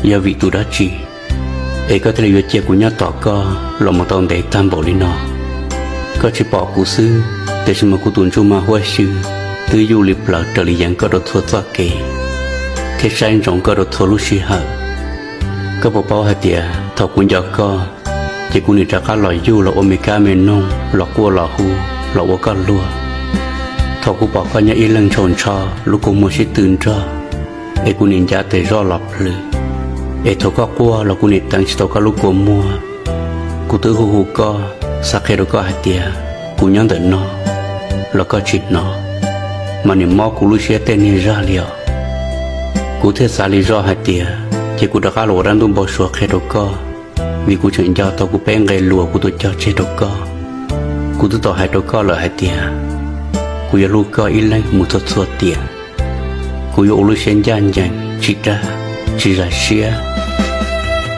yog vim tus dab tsi es koj thiaj li yuav cia kuv nyob tos koj los mus tau ntev tag npaum li no? Koj tsis pom kuv xwb, tiam sis mas kuv tus ntsuj mas huab xyw twb yuj li plaws raws li yeev koj rau txhua txoj kev thiab saib ntsoov koj rau txhua lub sij hawm. Koj puas paub hais tias thaum kuv nco koj, ces kuv nim rov qab los yuj los ua me kab me noog, los quaj los hu, los ua koj luag. Thaum kuv pom koj nyob ib leeg ntshaus ntsho lub kua muag sib tw nrog, es kuv nim ncav tes zoj los plhws, es thaum koj quaj los kuv nim teev tsis tau koj lub kua muag. Kuv twb hu hu koj, xav qhia rau koj hais tias kuv nyob ntawm no los koj tsis hnov, mas nim mob kuv lub siab tej niag zaj li os. Kuv thiaj xav li zoj hais tias ces kuv rov qab los ua dab ntuj npau suav qhia rau koj, vim kuv tseem nco tau kuv peb nqe lus kuv tus cog tseg rau koj. Kuv twb tau hais rau koj lawm hais tias kuv yuav hlub koj ib leeg mus txhua txhua tiam. Kuv yuav ua lub siab ncaj ncees, tsis dag, tsis zais siab,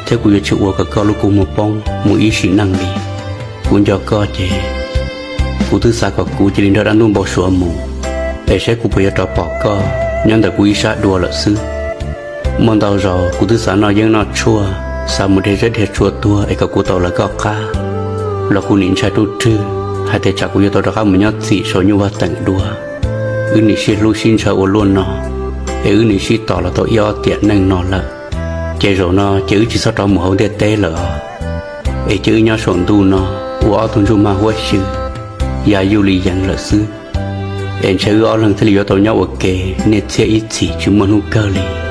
thiab kuv yuav tsis ua kom koj lub kua muag poob mus ib sim neej li. Kuv nco koj ces kuv twb xav kom kuv cia li nrog dab ntuj npau suav mus, es saib kuv puas yuav rov pom koj nyob ntawm kuv ib sab dua lawm xwb. Muaj ntau zaus kuv twb xav noj yeeb noj tshuaj, xav mus dhia zeb dhia tshuaj tuag es kom kuv tau lawv koj qab, los kuv nim ntshai ruj rwg hais tias tsam kuv yuav tau rov qab mus nyob txim saum nyuj vaj teem dua. Wb nim sib hlub sib ntshaw ua luaj no, es wb nim sib tos los tau ib ob tiam neej no lawm. Ces zaum no ces wb tsis txhob rov mus hauv ntiaj teb lawm os, es cia wb nyob saum ntuj no ua ob tug ntsuj mag huab xyw, ya yuj li yeev lawm xwb. Es ntshe wb ob leeg thiaj li yuav tau nyob ua ke niaj txhiab ib txhis tsis muaj hnub kawg li.